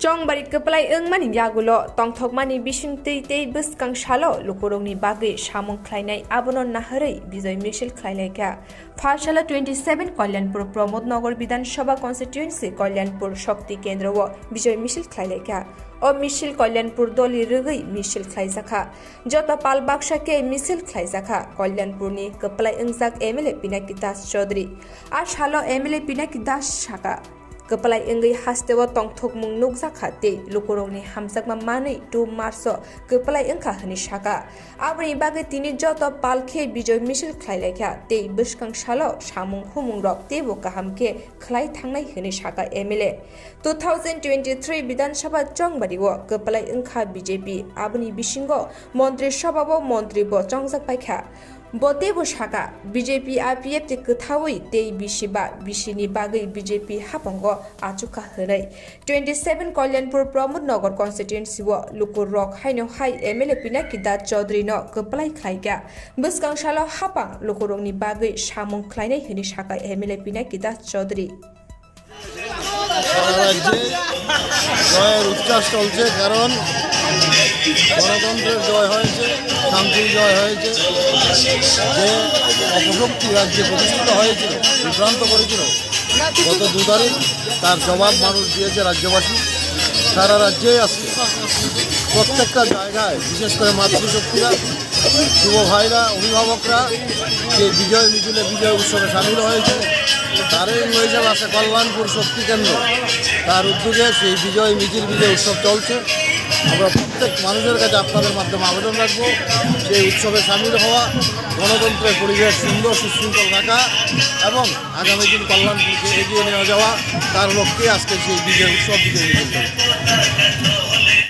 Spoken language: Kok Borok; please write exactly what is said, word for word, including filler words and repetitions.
Chongbari kwplai wngmani yagulo tongthokmani bisingtwi tei bwskang salo lukurokni bagwi samung khlainai abono naharwi Bijoy misil khlailaikha. Phalsala twenty seven Kalyanpur Pramod Nagar Bidhan Sabha Constituency Kalyanpur Shakti Kendro o Bijoy misil khlailaikha. O misil Kalyanpur doli rwgwi misil khlaijakha. Joto pal baksa khe misil khlaijakha Kalyanpurni kwplai wngjak M L A Pinaki Das Chaudhary. A salo M L A Pinaki Das saka, kwplai wngwi hasteo tongthokmung nukjakha tei lukurokni hamjakma manwi two March o kwplai wngkha hwnwi saka. Aboni bagwi tini joto pal khe Bijoy misil khlailaikha tei bwskang salo samung humungrok teibo kaham khe khlai thangnai hwnwi saka M L A. Two thousand twenty-three Bidhan Sabha Chongbari o kwplai wngkha B J P, aboni bisingo Montri Sabha o montri bo chongjak paikha. Bo teibo saka, B J P I P F T kwthawi tei bisi ba bisi ni bagwi B J P hapango achukha hwnwi. Twenty seven Kalyanpur Pramod Nagar constituency o lukurok haino hai M L A Pinaki Das Chaudhary no kwplai khlaikha. Bwskang salo hapang lukurokni bagwi samung khlainai hwnwi saka M L A Pinaki Das Chaudhary. সারা রাজ্যে জয়ের উচ্ছ্বাস চলছে, কারণ গণতন্ত্রের জয় হয়েছে, শান্তির জয় হয়েছে। যে অপশক্তি রাজ্যে প্রতিষ্ঠিত হয়েছিল, বিভ্রান্ত করেছিল, গত দু তারিখ তার জবাব মানুষ দিয়েছে, রাজ্যবাসী। সারা রাজ্যেই আজকে প্রত্যেকটা জায়গায়, বিশেষ করে মাতৃশক্তিরা, যুব ভাইরা, অভিভাবকরা যে বিজয় মিছিলে, বিজয় উৎসবে সামিল হয়েছে, তারই অঙ্গ হিসেবে আছে কল্যাণপুর শক্তি কেন্দ্র। তার উদ্যোগে সেই বিজয় মিছিল, বিজয় উৎসব চলছে। আমরা প্রত্যেক মানুষের কাছে আপনাদের মাধ্যমে আবেদন রাখবো, সেই উৎসবে সামিল হওয়া, গণতন্ত্রের পরিবেশ সুন্দর সুশৃঙ্খল রাখা এবং আগামী দিন কল্যাণপুরকে এগিয়ে নিয়ে যাওয়া, তার লক্ষ্যে আজকে সেই বিজয় উৎসব, বিজয় মিছিল।